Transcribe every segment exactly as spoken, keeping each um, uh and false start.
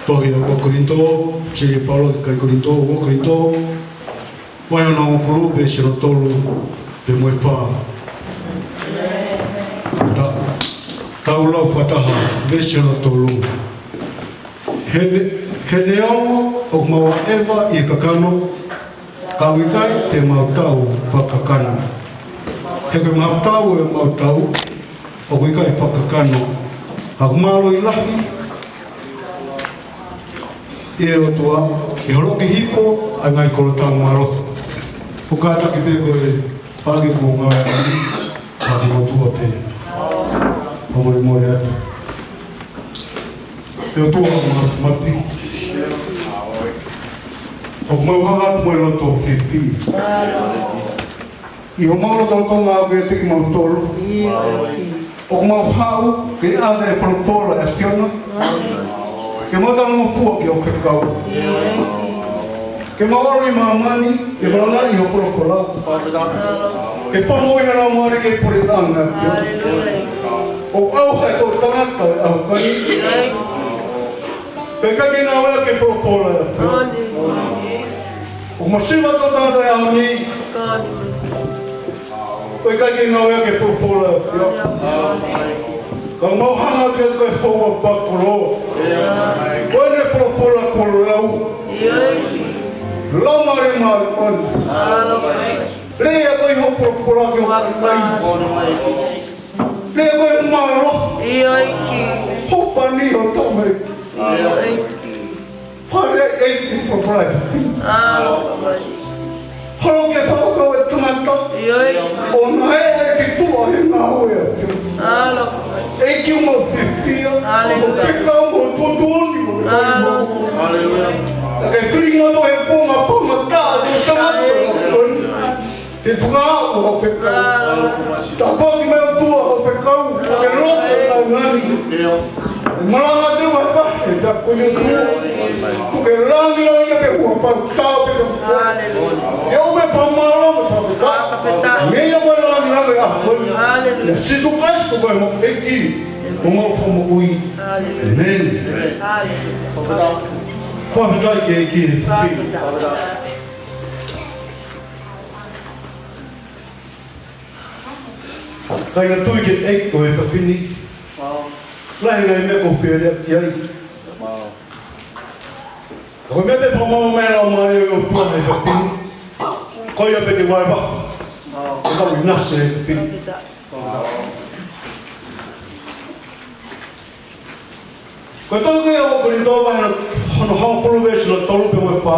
Tohi ʻa ua Kolinitō, siʻi Paula ki he kakai Kolinitō, ua Kolinitō, vahe hono hongofulu, veesi hono tolu pea mo e fā. Ta-, tau lau fakataha, veesi hono tolu. He, he neongo ʻoku mau ʻaʻeva ʻi he kakano, ka ʻoku ʻikai te mau tau fakakakano. He ko e mahafu tau ʻemau tau, ʻoku ʻikai fakakakano. Ka ʻoku mālohi lahi ʻi he ʻOtua, ʻi hoʻo holoki hifo ʻa e ngaahi kolo tau mālohi. ʻOku kātaki pē ko e paki ko ngā e ani, paki mo tua pē. Ka mole mole atu. ʻE ʻOtua Māfimafi, ʻoku mau hanga atu mo e loto fiefia ʻi homau lotolotonga ʻoku ʻiate kimautolu. ʻOku mau haʻu ke ʻave e folofola ʻa e ʻAfiona, ke mau talangofua ki hoʻo fekau. Ke mau ʻalu ʻi māmani, ke malangaʻi hoʻo folofola. Ke fakamoʻui ʻa e laumālie ki he puleʻanga ʻo e ʻAfiona. ʻO ʻauha e toʻutangata ʻo e ʻaho ko eni. Pea ʻikai ke ngāue ʻaki e folofola ʻa e ʻAfiona. ʻOku masiva e toʻutangata ʻo e ʻaho ni. ʻOku ʻikai ke ngāue ʻaki e folofola ʻa e ʻAfiona. Ka mau hanga atu ko e houa fakakoloa. Ko ʻene folofola kuo lau. Laumālie Māʻoniʻoni. Lea koe ʻi hoʻo folofola ki hoʻo kakai. Lea koe mālohi. Hopa ni ʻo tome. Fale ʻEiki folofola ʻa e ʻAfiona. Holo ke fakakau e tangata. ʻO naʻe ʻi tuʻa he ngāue ʻa e ʻAfiona. ʻEiki ʻoku mau fiefia. Mo fekau mo tuʻutuʻuni mo fekau. Ke fili ngā tō he kuonga pau ma tā atu tangata. Ke fakaʻau hoʻo fekau. Tāpuaki mai ʻOtua hoʻo fekau, ke loto e kaungani. Malanga te ua ka, e ta kuni tua. Tuku ke langilangiʻia pē ʻa e huafa ʻo e ʻOtua pē ka. ʻE ʻomai e fakamālō mo e fakafetaʻi. Meʻa mo e langilangi ʻa e ʻAfiona. ʻIa Sīsū Kalaisi ko homau ʻEiki, mo homau Fakamoʻui. ʻĒmeni. Fakafetaʻi ki he ʻEiki. Kāinga, tui ki he ʻEiki ko e efiafi ni. Lahi e ngaahi meʻa ʻoku ou fie lea ki ai. Ko e meʻa pē fakamālō mai e Laumālie ʻo e ʻOtua he efiafi ni. Ko ia pē te u vahevahe. Ko e kau ʻinasi he efiafi ni. Ko e tohi ko ia ʻa ua Kolinitō vahe hono hongofulu, veesi hono tolu pea mo e fā.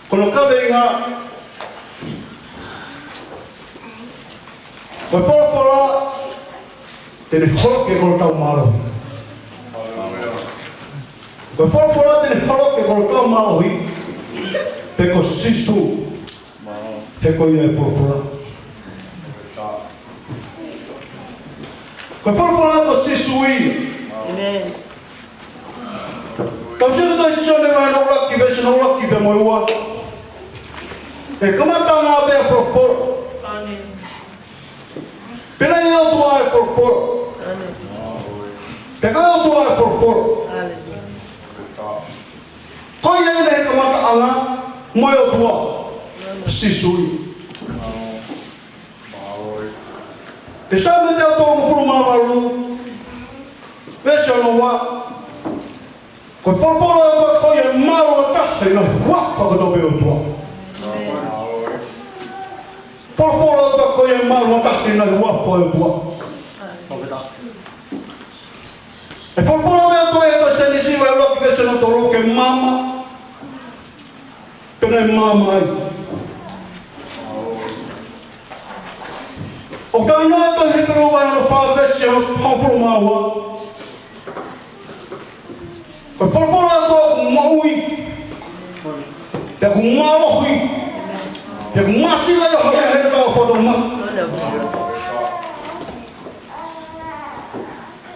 Ko hono kaveinga, ko e folofola te ne holoki e kolo tau mālohi. Ko e folofola te ne holoki e kolo tau mālohi, pea ko Sīsū, he ko ia e folofola. Ko e folofola ko Sīsū ia. ʻĒmeni. Tau sio ki he tohi Sione vahe hono ʻuluaki, veesi hono ʻuluaki pea mo e ua. ʻE kamataʻanga pē ʻa e folofola. ʻĒmeni. Pea naʻe ʻi he ʻOtua e folofola. ʻĒmeni. Pea ko e ʻOtua e folofola. ʻĒmeni. Ko ia naʻe ʻi he kamataʻanga mo e ʻOtua. ʻĒmeni. Sīsū ia. ʻE Saame teau tolungofulu mā valu, veesi hono ua. Ko e folofola ʻa e ʻOtua ko ia ʻoku mālohi taha ʻi he ngaahi huafa kotoa pē ʻo e ʻOtua. Folofola ʻa e ʻOtua ko ia ʻoku mālohi taha ʻi he ngaahi huafa ʻo e ʻOtua. ʻE folofola mai ʻa e ʻOtua ʻi he Sēnesi vahe ʻuluaki veesi hono tolu ke maama. Pea naʻe maama ai. ʻOku talanoa atu ʻa e Hepelū vahe hono fā veesi hono hongofulu mā ua. Ko e folofola ʻa e ʻOtua ʻoku moʻui. Pea ʻoku mālohi. Pea ʻoku māsila ia hangē ha ʻēkā ʻoku fakatomala.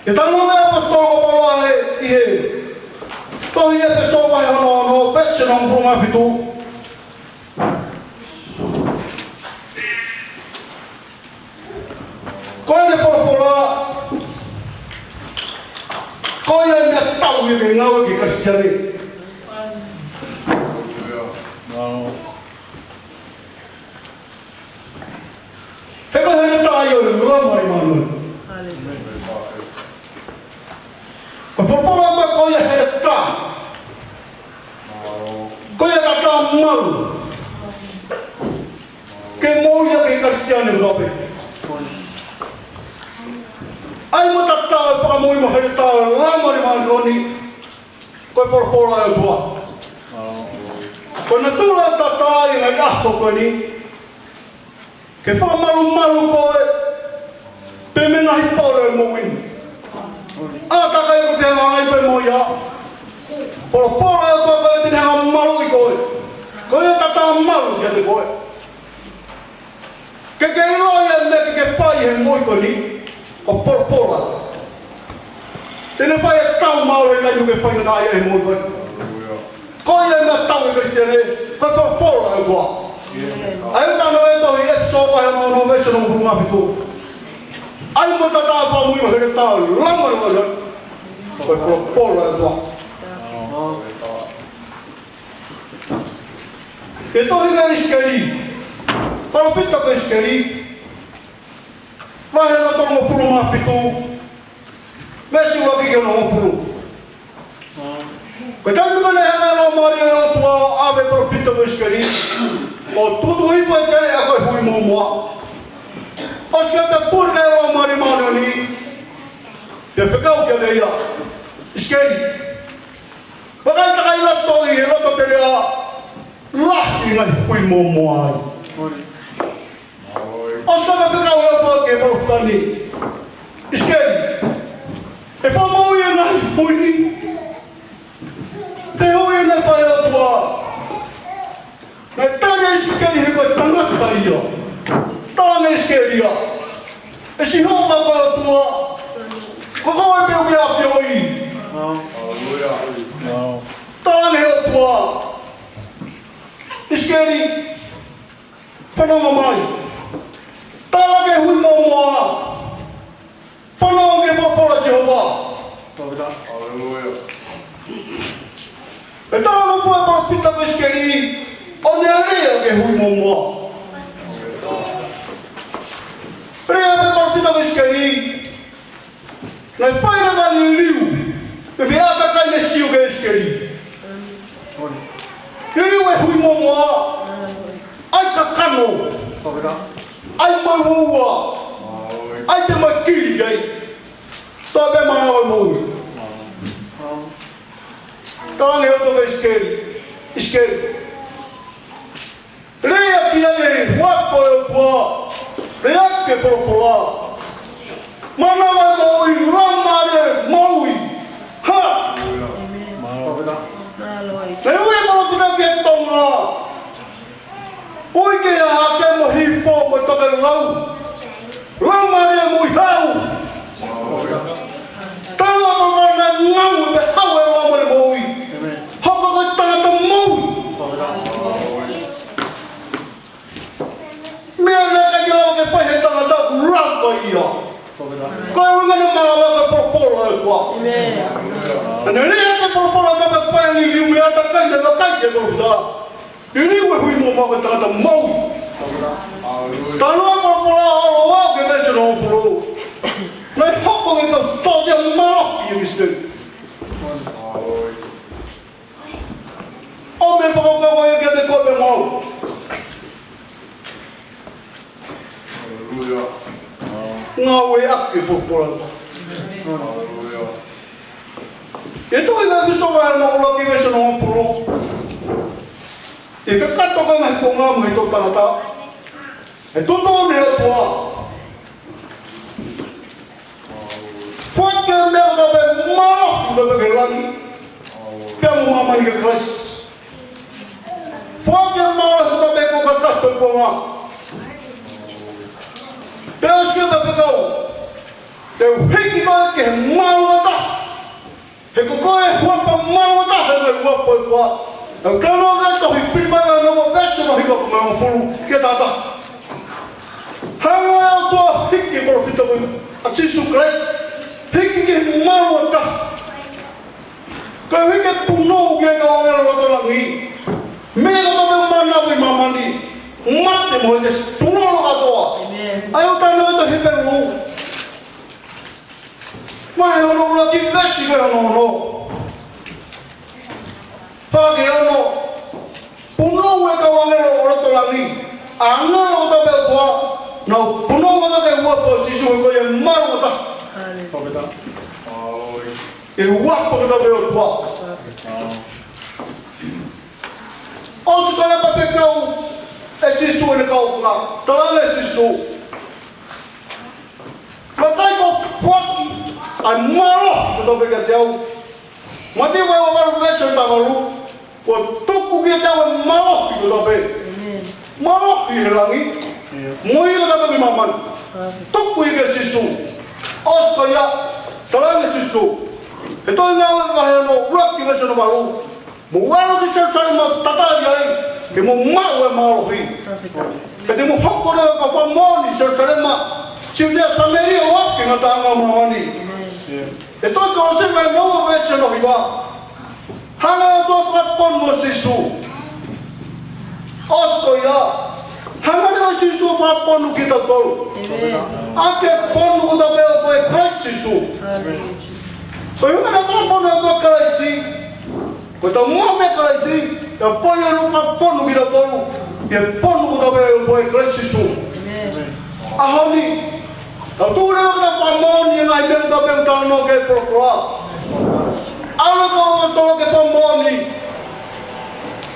ʻE talanoa mai ʻa e ʻaposetolo ko Paula ʻi he tohi ʻEfesō vahe hono ono, veesi hono hongofulu mā fitu. Ko ʻene folofola, ko ia ʻikai tau ia ke ngāue ki he Kalisitiane. He ko e heletā ia ʻo e Laumālie Māʻoniʻoni. Ko e folofola ʻa e ʻOtua ko ia heletā. Ko ia tatā malu. Ke moʻui ʻaki e Kalisitiane kotoa pē. ʻAi mo tatā e fakamoʻui mo e heletā ʻo e Laumālie Māʻoniʻoni. Ko e folofola ʻa e ʻOtua. Ko e natula ʻo e tatā ʻi he ngaahi ʻaho ko eni, ke fakamalumalu koe pē mei he ngaahi pole ʻo e moʻui ni. ʻAtā kai ko te hangai pē mo ia. Folofola ʻa e ʻOtua ko ia te ne hanga ʻo maluʻi koe. Ko ia tatā malu kiate koe. Ke ke ʻilo ia e meʻa ke ke fai he moʻui ko eni, ko e folofola. Te ne fai e tau maʻu he taimi ke fai ngata ai he moʻui ko eni. Ko ia e meʻa tau ʻi he Kalisitiane, ko e folofola ʻa e ʻOtua. ʻA ia ʻoku talanoa e tohi ʻEfesō vahe hono ono veesi hono hongofulu mā fitu. ʻAi mo tatā e fakamoʻui mo e heletā ʻo e Laumālie Māʻoniʻoni. Ko e folofola ʻa e ʻOtua. ʻI he tohi ʻa ʻIsikeli, palōfita ko ʻIsikeli, vahe hono tolungofulu mā fitu, veesi ʻuluaki ki hono hongofulu. Ko e taimi ko ē naʻe hanga ʻe he Laumālie ʻo e ʻOtua ʻo ʻave e palōfita ko ʻIsikeli, ʻo tukutuku hifo e teleʻa ko e hui mōmoa. ʻOsi ko ia pea puli ʻa e Laumālie Māʻoniʻoni, pea fekau kiate ia, ʻIsikeli, vakai takai loto ʻi he loto teleʻa, lahi e ngaahi hui mōmoa ai. ʻOsi ko ia pea fekau ʻe he ʻOtua ki he palōfita ni, ʻIsikeli, ʻe fakamoʻui e ngaahi hui ni. Fehuʻi naʻe fai ʻe he ʻOtua. Naʻe tali ʻe ʻIsikeli he ko e tangata ia. Tala ange ʻe ʻIsikeli ia, ʻE Sihova ko e ʻOtua, ko koe pē ʻoku ke ʻafioʻi. Tala ange ʻe he ʻOtua, ʻIsikeli, fanongo mai. Tala ki he hui mōmoa, fanongo ki he folofola ʻa Sihova. Haleluia. ʻE talanoa e palōfita ko ʻIsikeli, ʻo ne lea ki he hui mōmoa. Lea e palōfita ko ʻIsikeli, naʻe fai leva e liliu, pea mei he ʻātakai naʻe sio ki ai ʻIsikeli. Liliu e hui mōmoa, ʻai kakano, ʻai mauʻoua, ʻai te mai kili ai. Toe pē manava moʻui. Tala ange ʻe he ʻOtua kia ʻIsikeli, ʻIsikeli, lea ki ai e huafa ʻo e ʻOtua, lea ki he folofola. Manava moʻui, laumālie moʻui. Ha! Naʻe ui e palōfita ki he tonga. Ui ki he ʻaho ke mo hifo mo tokelau. Laumālie moʻui hau. Tala mo mana ngau te hau e laumālie moʻui. Hoko ko e tangata moʻui. Meʻa naʻe ʻikai ke lava ke fai he tangata ʻoku lava ia. Ko e ʻuhinga naʻe malava ko e folofola ʻa e ʻOtua. Naʻe lea ki he folofola ʻa e ʻOtua pea fai e liliu mei he ʻātakai naʻe vakai ki he palōfita. Liliu e hui mōmoa ko e tangata moʻui. Talanoa e folofola ʻo aʻu ki he veesi hono hongofulu. Naʻe hoko ko e kau sōtia mālohi ʻa ʻIsileli. ʻO meʻa fakakaukau ia kiate koe pea mo au. Haleluia. Ngāueʻaki e folofola. Haleluia. ʻI he tohi ʻa ʻEfesō vahe hono ʻuluaki veesi hono hongofulu. ʻI he kakato ko ē ʻa e ngaahi kuonga mo e toʻutangata, ʻe tuʻutuʻuni ʻe he ʻOtua. Foaki e meʻa kotoa pē mālohi kotoa pē ki he langi, pea mo māmani kia Kalaisi. Foaki e mālohi kotoa pē kuo kakato ʻi he kuonga. Pea ʻosi ko ia pea fekau, te u hiki koe ki he malu ʻo taha. He ko koe e huafa malu ʻo taha he ngaahi huafa ʻo e ʻOtua. ʻOku talanoa ki ai e tohi Filipai vahe ono veesi hono hiva ki he hongofulu ki he taha taha. Hanga ʻe he ʻOtua ʻo hiki e palōfita ko ia ʻa Sīsū Kalaisi. Hiki ki he malu ʻo taha. Pea ʻoku punou ki ai e kau ʻāngelo ʻo loto langi. Meʻa kotoa pē ʻoku mānava ʻi māmani, mate mo hētesi, pulolo kātoa. ʻĒmeni. ʻA ia ʻoku talanoa ʻa e tohi Hepelū, vahe hono ʻuluaki, veesi ko hono ono. Fā ki he ono. Punou e kau ʻāngelo ʻo loto langi, ʻāngelo kotoa pē ʻa e ʻOtua, nau punou kotoa ki he uafu ʻo Sīsū, he ko ia ʻe malu kotoa. Fakafetaʻi. ʻE uafu kotoa pē ʻa e ʻOtua. ʻOsi ko ia pea fekau ʻe Sīsū ʻene kaungā. Talaange ʻe Sīsū, vakai kuo foaki ʻa e mālohi kotoa pē kiate au. Mātiu vahe ua valu veesi taha valu. Kuo tuku kiate au e mālohi kotoa pē. ʻĒmeni. Mālohi he langi. ʻIo. Mo ia kotoa pē ʻi māmani. Tuku ia kia Sīsū. ʻOsi ko ia, talaange ʻe Sīsū, he tohi Ngāue vahe ono, ʻuluaki veesi hono valu. Mou ʻalu ki Selusalema ʻo tatali ai, ke mou maʻu e mālohi. Pea te mou hoko ko e kau fakamoʻoni ʻi Selusalema, Siutea, Samēlia, ʻo aʻu ki he ngataʻanga ʻo māmani. ʻIo. He tohi Kolose vahe uanoa veesi hono hiva. Hanga ʻe he ʻOtua ʻo fakafonu ʻa Sīsū. ʻOsi ko ia, hanga ʻe Sīsū ʻo fakafonu kitautolu. ʻĒmeni. ʻA e fonu kotoa pē ʻa e ʻOtua ʻia Kalaisi Sīsū. Haleluia. Ko e ʻuhinga naʻe fakafonu ʻa e ʻOtua ʻia Kalaisi, ko ʻetau maʻu ʻa Kalaisi, ʻe fai ʻa e fakafonu kitautolu, ʻi he fonu kotoa pē ʻa e ʻOtua ʻia Kalaisi Sīsū. ʻĒmeni. ʻAho ni, tau tuʻu leva ke tau fakamoʻoni e ngaahi meʻa kotoa pē ʻoku talanoa ki ai e folofola. ʻAlu e kau ʻaposetolo ke fakamoʻoni,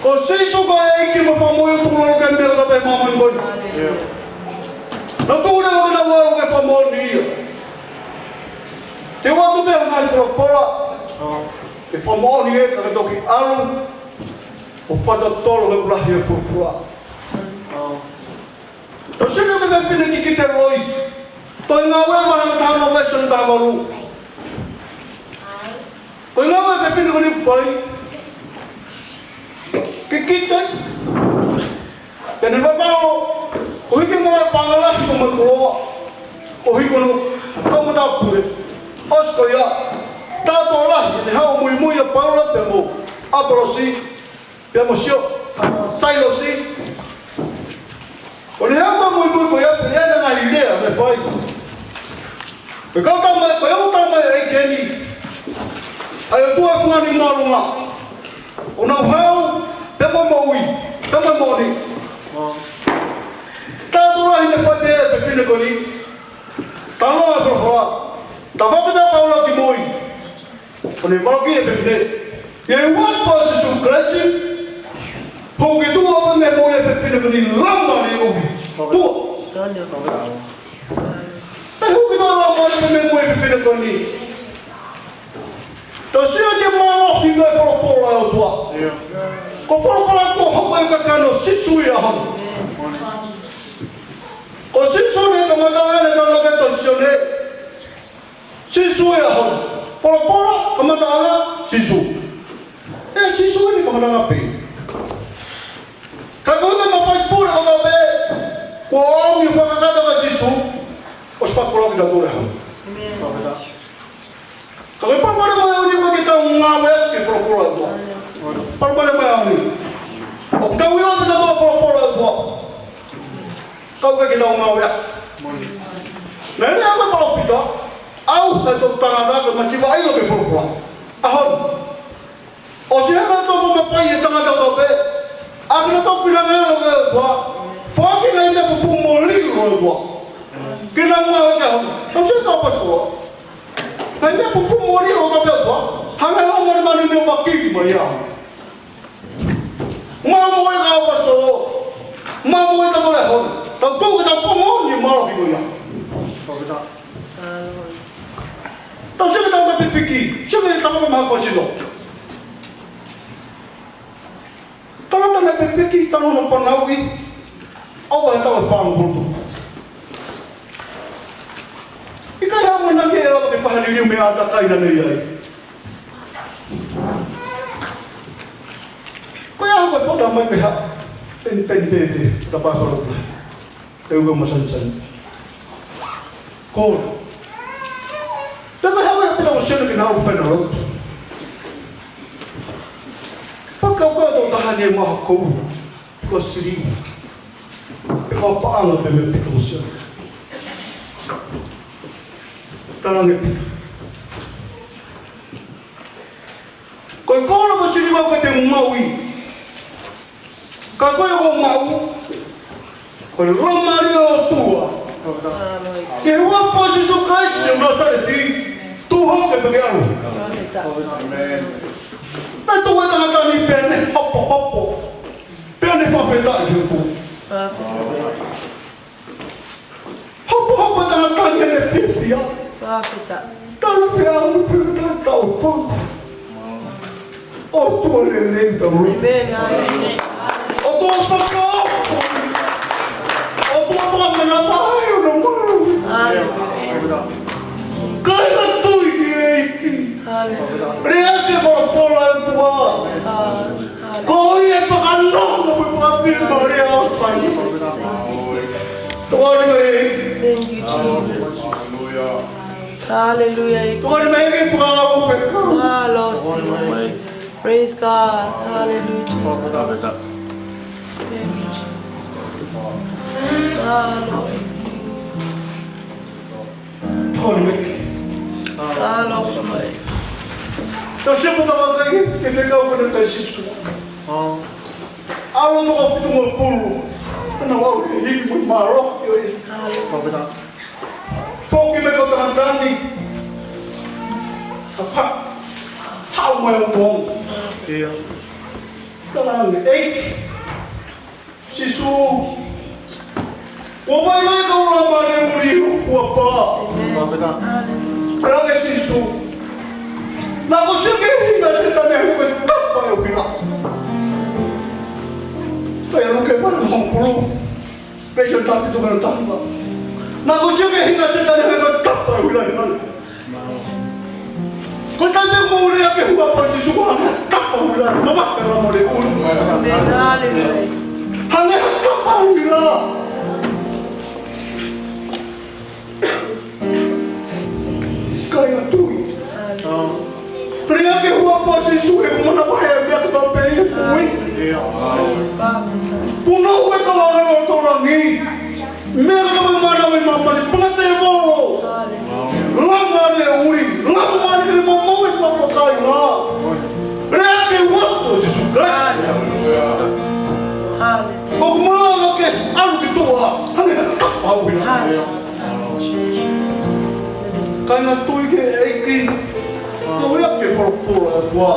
ko Sīsū ko e ʻEiki mo e Fakamoʻui, ʻo tukulolo ki he meʻa kotoa pē ʻi māmani ko eni. Nau tuʻu leva ke nau ʻalu ke fakamoʻoni ia. Te u ʻoatu pē ha ngaahi folofola ke fakamoʻoni ki ai, ka ke toki ʻalu ʻo fakatotolo he ʻoku lahi e folofola. Tau sio ki he fefine kikite loi. Tohi Ngāue vahe taha ono veesi taha valu. Ko e ngāue ʻa e fefine ko eni ʻoku fai. Kikite. Pea ne vavao, ʻo hiki mo e paʻanga lahi mo e koloa, ʻo hiki hono kau matāpule. ʻOsi ko ia, tā tō lahi, ne haʻu ʻo muimui ʻa Paula pea mo ʻApolosi, pea mo Sio, Sailosi. ʻO ne haʻu ʻo muimui ko ia, pea ʻi ai e ngaahi lea naʻe fai. Ko e kau tama, ko e kau tama ʻa e ʻEiki eni, ʻa e ʻOtua ʻo e fungani māʻolunga. ʻO nau haʻu, pea mo e moʻui, pea mo e moʻoni. Tā tō lahi ne fai pē ʻe he fefine ko eni. Talanoa e folofola. Tafoki pē ʻa Paula ki mui. ʻO ne valokiʻi e fefine. ʻI he huafa ʻo Sīsū Kalaisi, hoko ki tuʻa pē mei he moʻui ʻa e fefine ko eni, lama ne ʻomi. Tuʻa. Pea hoko ki tuʻa, lama ne ʻomi e moʻui ʻa e fefine ko eni. Tau sio ki he mālohi ʻo e folofola ʻa e ʻOtua. Ko e folofola kuo hoko ʻi he kakano ʻo Sīsū ʻi he ʻaho ni. Ko Sīsū ʻene kamataʻanga, ʻene kamataʻanga ʻi he Sione. Sīsū ʻi he ʻaho ni. Folofola, kamataʻanga, Sīsū. ʻE Sīsū ʻene kamataʻanga pē. Ka ko e mafai pule kotoa pē kuo ʻomi ʻo fakakakato kia Sīsū, ʻosi fakakoloa kitautolu he ʻaho ni. Ka ko e palopalema ʻaho ni ʻoku ʻikai ke tau ngāueʻaki e folofola ʻa e ʻOtua. Palopalema ʻaho ni. ʻOku tau ʻilo ʻe kitautolu e folofola ʻa e ʻOtua, ka ʻoku ʻikai ke tau ngāueʻaki. Naʻe lea ʻa e palōfita, ʻauha e toʻutangata ke masiva ʻilo ki he folofola. ʻAho ni. ʻOsi hanga ʻe he ʻOtua ʻo mafai e tangata kotoa pē, ʻa kinautolu ʻoku finangalo ki he ʻOtua, foaki e ngaahi meʻa fufū mo lilo ʻa e ʻOtua ke nau ngāueʻaki he ʻaho ni. Tau sio ki he kau ʻaposetolo. Ngaahi meʻa fufū mo lilo kotoa pē ʻa e ʻOtua, hanga ʻe he Laumālie Māʻoniʻoni ʻo vakili mai ia. Maʻu moʻui e kau ʻaposetolo. Maʻu moʻui kitautolu he ʻaho ni. Tau tuʻu ke tau fakamoʻoni e mālohi ko ia. Tau sio ki he tangata pipiki. Sio ki he tangata maʻu ko e sino. Tangata naʻe pipiki, talu hono fanauʻi, ʻoku ʻi ai e taʻu ʻe fāngofulu. ʻIkai haʻamanaki ʻe lava ke fakaliliu mei he ʻātakai naʻa ne ʻi ai. Ko ia ko e fota mai pē ha penipeni pē, pē, ta pa falo pē. ʻE ua masanisani. Ko. Te ka hawa pē ʻo sio ki he ʻū fenalo. He maha kou, ko sili. He kau paʻanga pē mei Pita mo Sione. Talaange Pita. Ko e koula mo e siliva ʻoku ʻikai te u maʻu ia. Ka ko e ʻoku ou maʻu, ko e Laumālie ʻo e ʻOtua. ʻI he huafa ʻo Sīsū Kalaisi ʻo Nāsaleti, tuʻu hake pea ke ʻalu. Naʻe tuʻu e tangata ni pea ne hopohopo. Pea ne fakafetaʻi ki he ʻOtua. Hopohopo e tangata ni ʻene fiefia. Fakafetaʻi. Talu fea ʻalu fea taʻu fā. ʻOtua lelei talu. ʻĒmeni. ʻOtua fakaʻofoʻofa. ʻOtua fakamanavahē ʻo e ngaahi. Kāinga, tui ki he ʻEiki. Lea ʻaki e folofola ʻa e ʻOtua. Ko ia ʻe fakanonga mo e fakafiemālie ʻa e ʻOtua. Tokoni mai. Thank you, Jesus. Hallelujah. Tokoni mai ke fakaupe ka. Ah, Lord Jesus. Praise God. Hallelujah, Jesus. Thank you, Jesus. Ah, Lord. Tokoni mai. Ah, Lord. Tau sio ki he tangata ni, ʻi he fekau ko ena ʻa Sīsū. ʻAlu mo e fitungofulu. Naʻa nau ʻalu he hili mo e mālohi ʻo ia. Foki mai e kau tangata ni. Ka fa-, haʻu mai ʻo tō. ʻIo. Talaange, ʻEiki. Sīsū. Kuo vaivai e kau laumālie ʻuli ʻi ho huafa. Talaange Sīsū. Naʻa ku sio ki he hinga ʻa Sētane hū he tapa ʻo e ʻuhila. Ko ia Luke vahe hongofulu. Veesi taha fitu ki he taha hiva. Naʻa ku sio ki he hinga ʻa Sētane hū he tapa ʻo e ʻuhila. Ko e taimi ʻoku mou lea ki he huafa ʻo Sīsū, hangē ha tapa ʻuhila, nofo pē ʻa e laumālie ʻuli. ʻĒmeni, haleluia. Hangē ha tapa ʻuhila. Kāinga, tui. Lea ki he huafa ʻo Sīsū, he ʻoku manavahē e meʻa kotoa pē ʻi he moʻui. Punou e kau ʻāngelo ʻo e langi. Meʻa kotoa pē ʻoku manavahē ʻi māmani, fakatēvolo. Laumālie ʻuli, laumālie ʻuli mo moʻui mo kāinga. Lea ki he huafa ʻo Sīsū Kalaisi. ʻOku malava ke ʻalu ki tuʻa, hangē ha tapa ʻuhila. Kāinga, tui ki he ʻEiki, ko ia ke folofola ʻa e ʻOtua.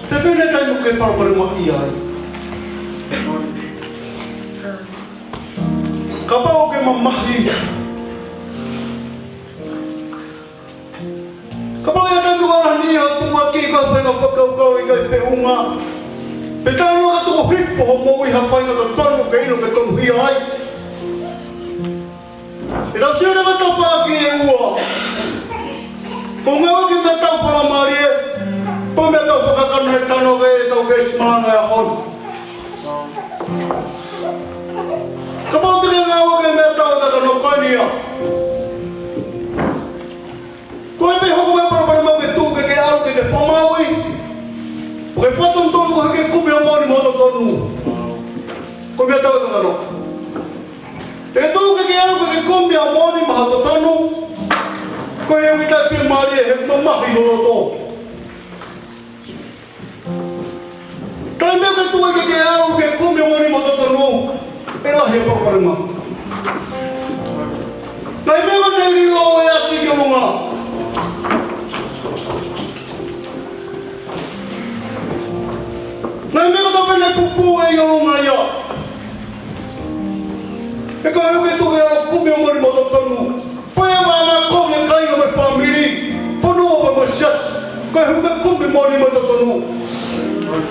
Fēfē e taimi ʻoku ke palopalemaʻi ai? Kapau ʻoku ke mamahi. Kapau ʻi ha taimi ʻoku ʻalu ni ʻo tuʻu hake ʻi ha faʻahinga fakakaukau ʻikai feʻunga. Pe talu ʻa e tuku hifo hoʻo moʻui ha faʻahinga totonu ke ʻilo ke tonuhia ai. ʻE tau sio leva ki he tafaʻaki ʻe ua. Ko e ngāue ki he meʻatau fakalaumālie, pe ko e meʻatau fakakakano he tano ke tau kei siʻi malanga he ʻaho ni. Kapau te ke ngāue ki he meʻatau kakano ko eni ia. Ko e pē hoko mai e palopalema ke tuʻu ke ke ʻalu ke ke fakamaauʻi. Ko e fakatonutonu ko e ke kumi hoʻo moʻoni mo hoʻo totonu. Ko e meʻatau kakano. Te ke tuʻu ke ke ʻalu ke ke kumi hoʻo moʻoni mo hoʻo totonu. Ko e ʻuhi taʻefiemālie he mamahi ho loto. Taimi ʻoku ke tuʻu ai ke ke ʻalu ke kumi hoʻo moʻoni mo hoʻo totonu, ʻe lahi e palopalema. Taimi ʻoku ne lilo ʻo ʻasi ki ʻolunga. Taimi ʻoku tau pehē ʻoku pupū ʻi ʻolunga ia. He ko e ʻuhi ke tuʻu ke ʻalu kumi hoʻo moʻoni mo hoʻo totonu. Fai e vāvākovi ʻa e kāinga mo e fāmili, fonua mo e siasi. Ko e ʻuhi ke kumi moʻoni mo totonu.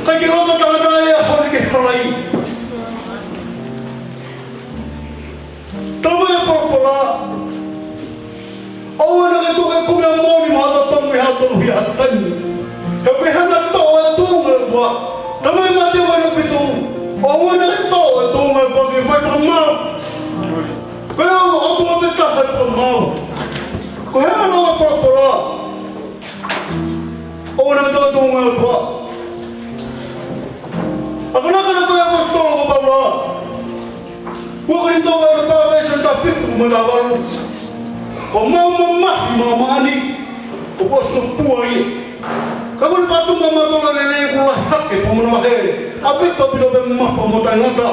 ʻIkai ke loto tangata ʻi he ʻaho ni ke halai. Talamai ʻe he folofola, ʻoua naʻa ke tuʻu ke kumi hoʻo moʻoni mo hoʻo totonu ʻi ha tonu ʻi ha taimi. He ʻoku ke hanga ʻo toʻo e tuʻunga ʻo e ʻOtua. Talamai ʻe Mātiu vahe fitu, ʻoua naʻa ke toʻo e tuʻunga ʻo e ʻOtua ke fai fakamaau. Ko e ʻOtua pē taha ʻe fakamaau. Ko e hā hono folofola? ʻOua naʻa ke toʻo e tuʻunga ʻoku fua ia. Ka ko e patu mamato lelei ʻoku lahi hake, fakamanavahē. ʻApē ʻaupito pē mafa mo taʻengata.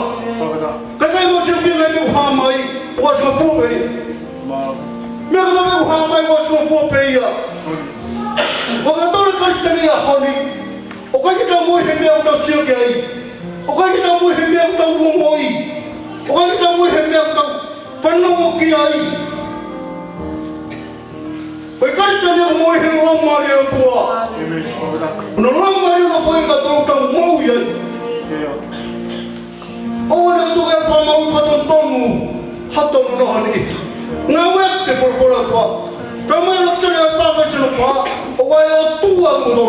Kae ʻikai mo sio ki he meʻa ʻoku hā mai, ʻoku ʻosi fua pē ia. Meʻa kotoa pē ʻoku hā mai, ʻoku ʻosi fua pē ia. ʻOku totonu e Kalisitiane he ʻaho ni, ʻoku ʻikai ke tau moʻui he meʻa ʻoku tau sio ki ai. ʻOku ʻikai ke tau moʻui he meʻa ʻoku tau ongoʻi. ʻOku ʻikai ke tau moʻui he meʻa ʻoku tau fanongo ki ai. Ko e Kalisitiane ʻoku moʻui he Laumālie ʻo e ʻOtua. Ko hono Laumālie ʻoku foaki kiate kitautolu ke tau moʻui ai. ʻOua naʻa tuku ke fakamāuʻi fakatotonu ha totonu ʻa e niʻihi. Ngāueʻaki e folofola ko ē. Talamai ʻe Lotesoni ʻi he pāpā sino pā, ʻoku ʻi ai e ʻOtua ʻoku totonu.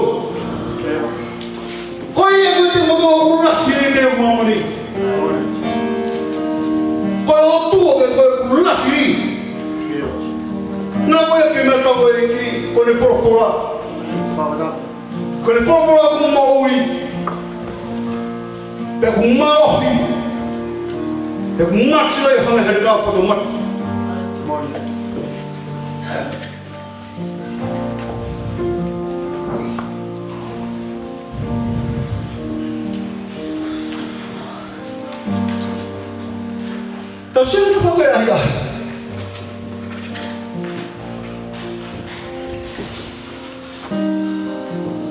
Ko ia ʻoku ʻiate kitautolu ʻoku lahi ʻi he māmani. Ko e ʻOtua ʻoku ʻiate kitautolu ʻoku lahi. Ngāueʻaki e meʻa tau ʻEiki, ko ʻene folofola. Ko ʻene folofola ʻoku moʻui. Pea ʻoku mālohi. Pea ʻoku māsila ʻo hangē ha fatongia. Tau sio ki he ʻahiʻahi.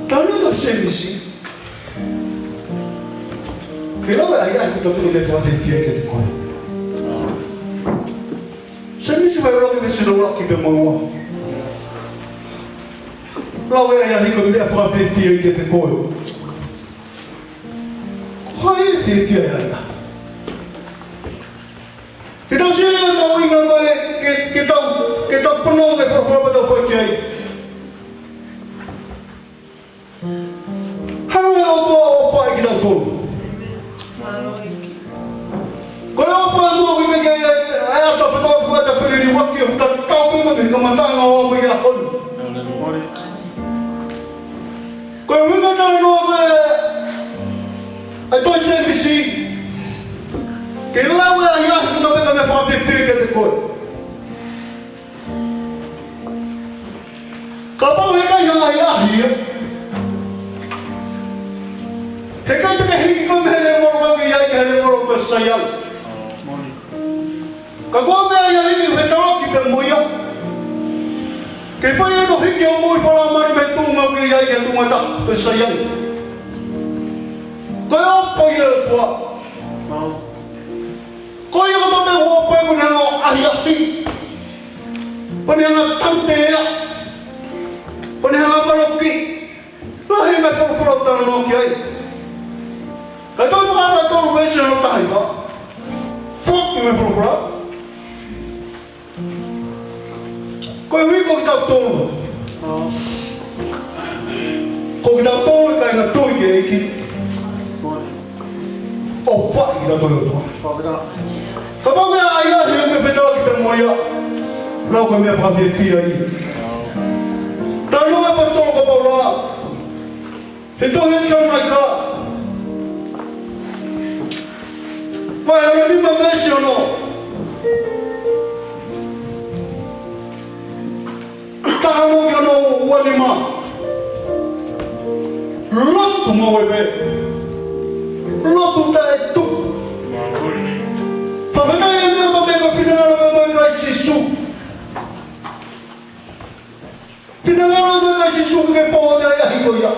Tau lau ʻa Sēmisi. Ke lau e ʻahiʻahi ko e tau puna ke fakafiefia kiate koe. Sēmisi vahe ʻuluaki veesi ʻuluaki pea mo e ua. Lau e ʻahiʻahi ko e meʻa fakafiefia kiate koe. Ko hai ʻe fiefia he ʻahiʻahi? Ke tau sio he mahuʻinga ko ē, ke, ke tau, ke tau fanongo ki he folofola pea tau fai ki ai. Hanga ʻe he ʻOtua ʻo ʻofaʻi kitautolu. Ko e ʻofa ʻa e ʻOtua ʻoku ʻikai ke, ʻe, ʻe ʻata fakaʻofa ʻata feliliuaki ʻo tatau pē mo e kamataʻanga ʻo aʻu mai ki he ʻaho ni. Ko e ʻuhinga talanoa ko ē ʻa e tohi Sēmisi, ke lau e ʻahiʻahi ko e meʻa fakafiefia kiate koe. Kapau he ʻikai ha ʻahiʻahi ia, he ʻikai te ke hiki koe mei he lēvolo ʻoku ke ʻi ai ki he lēvolo ko Saione. Ka ko e meʻa ia ʻoku ke fetaulaki pea mo ia. Ke fai hono hiki hoʻo moʻui fakalaumālie mei he tuʻunga ʻoku ke ʻi ai ki he tuʻunga ʻe taha ko Saione. Ko e ʻofa ia ʻa e ʻOtua. Ko ia kotoa pē ʻoku ʻofa ʻoku ne hanga ʻo ʻahiʻahi. Pea ne hanga ʻo tautea. Pea ne hanga ʻo valokiʻi. Lahi e meʻa folofola ʻoku talanoa ki ai. Kae toki fakahā ʻe he tolu veesi hono taha hiva. Foki e meʻa folofola. Koeʻuhi ko kitautolu. Ko kitautolu e kāinga tui ki he ʻEiki. ʻOfaʻi kitautolu ʻe he ʻOtua. Kapau ko e ʻahiʻahi ʻoku ke fetaulaki pea mo ia, lau ko e meʻa fakafiefia ia. Talanoa e ʻaposetolo ko Paula he tohi Tesalonaika, vahe hono nima veesi hono taha mo e hono ua nima. Lotu mo e pē. Lotu taʻetuku. Fakafetaʻi ʻa e ʻOtua ko e finangalo ʻo e ʻOtua ko Kalaisi Sīsū. Finangalo ʻo e ʻOtua ko Sīsū ke ke fou ʻi he ʻahiʻahi ko ia.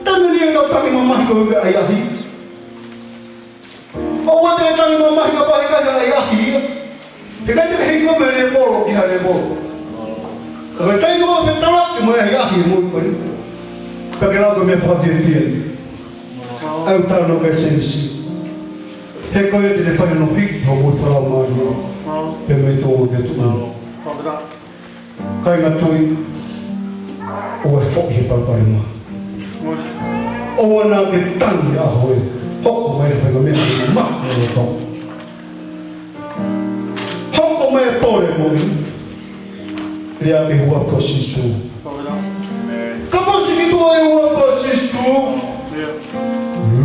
Taimi ʻe niʻihi ʻoku tau tangi mamahi koeʻuhi ko e ʻahiʻahi. ʻOua te ke tangi mamahi kapau he ʻikai ha ʻahiʻahi ia. He ʻikai te ke hiki koe mei he lēvolo ki ha lēvolo. Ka ko e taimi ʻoku ke fetaulaki mo e ʻahiʻahi ʻi he moʻui ko eni, pea ke lau ko e meʻa fakafiefia ia. ʻA ia ʻoku talanoa ki ai Sēmisi. He ko ia te ne fai hono hiki hoʻo moʻui fakalaumālie pea mei he tuʻunga ki he tuʻunga. Kāinga tui, ʻoua ʻe foʻi he palopalema. ʻOua naʻa ke tangi he ʻaho ē. Hoko mai ha faʻahinga meʻa ke maʻu e loto. Hoko mai e pole moʻui. Lea ki he huafa ʻo Sīsū. Kapau ʻoku ʻikai ke tuʻu he huafa ʻo Sīsū,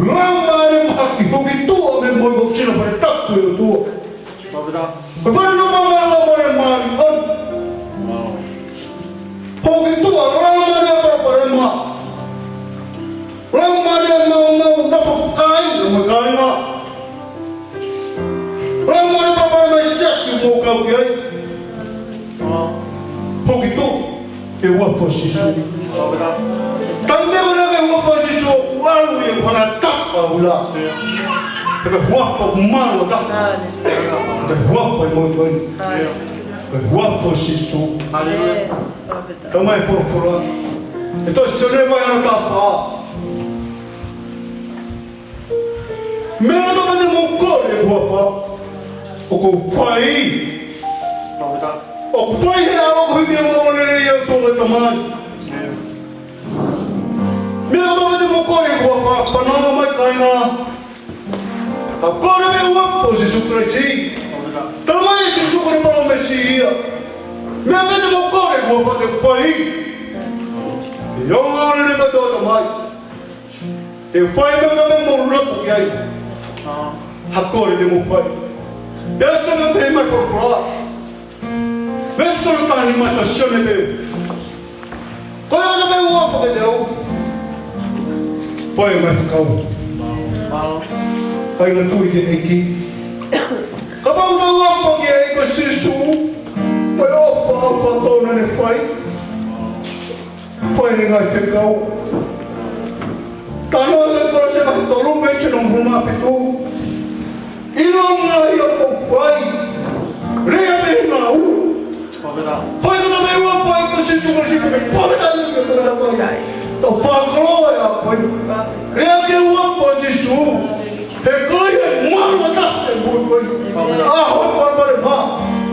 Laumālie Mahaki, hiki tuʻa mei he moʻui ko e sino fale tapu ʻo e ʻOtua. Ko e fale nofo mai ʻa e Laumālie Māʻoniʻoni. Hiki tuʻa, lau Kau ki ai. Hoki tuʻu e huafa ʻo Sīsū. Taimi ko ē naʻe ʻi ai e huafa ʻo Sīsū, ʻalu ia ko e tapa ʻula. Ko e huafa ʻoku malu ʻo tapa. Ko e huafa ʻi moʻoni ko eni. Ko e huafa ʻo Sīsū. Talamai ʻe he folofola ʻi he tohi Sione vahe hono taha fā: Meʻa kotoa pē te mou kole ʻi he huafa, ʻoku ou fai. ʻOku fai ʻe he ʻAlo ko ē ʻoku ʻiate au, ʻa e ongoongolelei ʻa e ʻOtua ko e Tamai. Meʻa kotoa pē te mou kole ʻi he huafa, fanongo mai kāinga. Ka kole mei he huafa ʻo Sīsū Kalaisi. Talamai ʻe Sīsū ko ʻene palōmesi ia. Meʻa kotoa pē te mou kole ʻi he huafa te u fai. ʻI he ongoongolelei ʻa e ʻOtua ko e Tamai. Te u fai meʻa kotoa pē ʻoku mou loto ki ai. Ha kole te mou fai. Veesi ko ē naʻe pehē mai folofola. Veesi ko ē naʻe pehē mai ʻe Sione pē: Ko e ʻofa ʻoku ʻiate au, fai ʻa e ngaahi fekau. Kāinga tui ki he ʻEiki. Kapau te tau ʻofa ki he ʻEiki ko Sīsū, ko e ʻofa ʻoku totonu ke fai. Fai ʻene ngaahi fekau. Talanoa ʻa Kolose vahe tolu veesi hono hongofulu mā fitu. ʻIlonga ia ʻoku fai, lea pē ngāue. Fai kotoa pē ʻa e huafa ʻo Sīsū Kalaisi, pea fai kotoa pē ʻa e ngāue. Tau fakakoloa ʻa e ʻaho ko eni. Lea ki he huafa ʻo Sīsū. He ko ia ʻe malu ʻa e tapa ʻi he moʻui ko eni. ʻAho palopalema,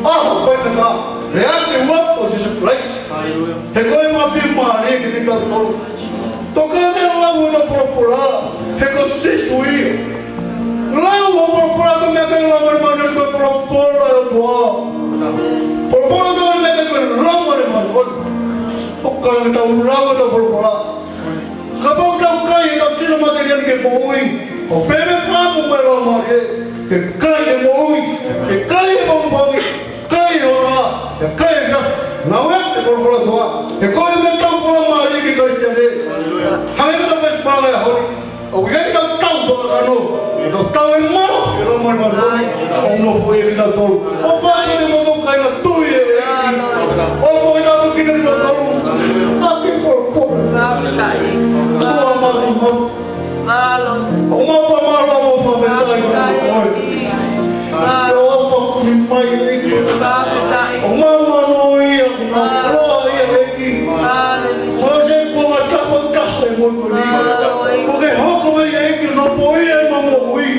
ʻaho faingataʻa. Lea ki he huafa ʻo Sīsū Kalaisi. He ko e fiemālie kiate kitautolu. Toki lau ʻetau folofola, he ko Sīsū ia. Lau ʻetau folofola, ko e meʻa ke lau mai, mai, ko e folofola ʻa e ʻOtua. Folofola ʻa e ʻOtua, meʻa ke lau mai, mai, mai. ʻOku ʻikai ke tau lau ʻetau folofola. Kapau te tau kai ʻetau sino matelie ni ke moʻui, ʻo pehē mai e folofola ʻa e Laumālie, ke kai e moʻui, ke kai e pongipongi, kai e ora, ke kai e efiafi. Naʻe ʻoatu ʻe he folofola ʻa e ʻOtua. He ko e meʻa tau folofola mālie ki he Kalisitiane. Hangē ko e tau veesi mālie ʻa e ʻaho ni. ʻOku ʻikai ke tau tau fakakakano. Tau tau e mā, e Laumālie Māʻoniʻoni. ʻO nofo ʻiate kitautolu. ʻO fai ʻa e motuʻa kāinga tui ʻi he ʻEiki. ʻO fai ʻa e motuʻa kāinga tui. Sa ke folofola. Fakafetaʻi. Tuʻa māfimafi. Mālō Sīsū. ʻOku mau fakamālō, mau fakafetaʻi. Fakafetaʻi. Mālō. Te u ʻofa kumi mai ʻEiki. Fakafetaʻi. ʻOku mau manuia, ʻoku mau koloaʻia ʻEiki. Haleluia. Mau sio ki he kuonga tapu ʻa e moʻui ko eni. Mālō ʻEiki. Kuo ke hoko mai ʻEiki ʻo nofoʻia ʻemau moʻui.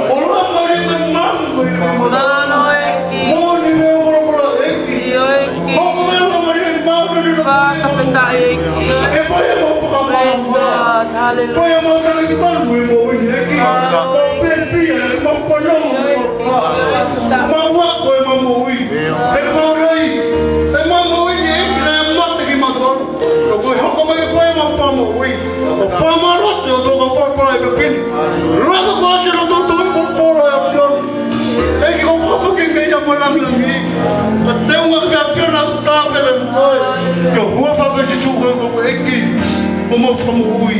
ʻO lava leva ʻemau moʻui. Mālō ʻEiki. Moʻoni meʻa ʻoku lava ʻEiki. ʻIo ʻEiki. Hoko mai lava ʻemau moʻui. Fakafetaʻi ʻEiki. ʻE fai ʻemau fakamālō. Praise God. Hallelujah. Fai ʻemau taki manu ʻi he moʻui ʻEiki. Mau fiefia, mau fanongo. Mau ako ʻemau moʻui. ʻE mau lei. ʻEmau moʻui ʻEiki naʻe mate kimautolu. Ka kuo ke hoko mai ʻo fai ʻemau fakamoʻui. ʻOku fakamālō atu ʻOtua ko e folofola ʻi he efiafi ni. Laka kuo ʻosi loto tui ko e folofola ʻa e ʻAfiona. ʻEiki ko e fakafoki ke ia mo langilangi. Ko e teunga ke ʻAfiona ʻoku tāpele mo koe. Ke hua fakafe Sīsū ko e ʻEiki. Mo mau fakamoʻui.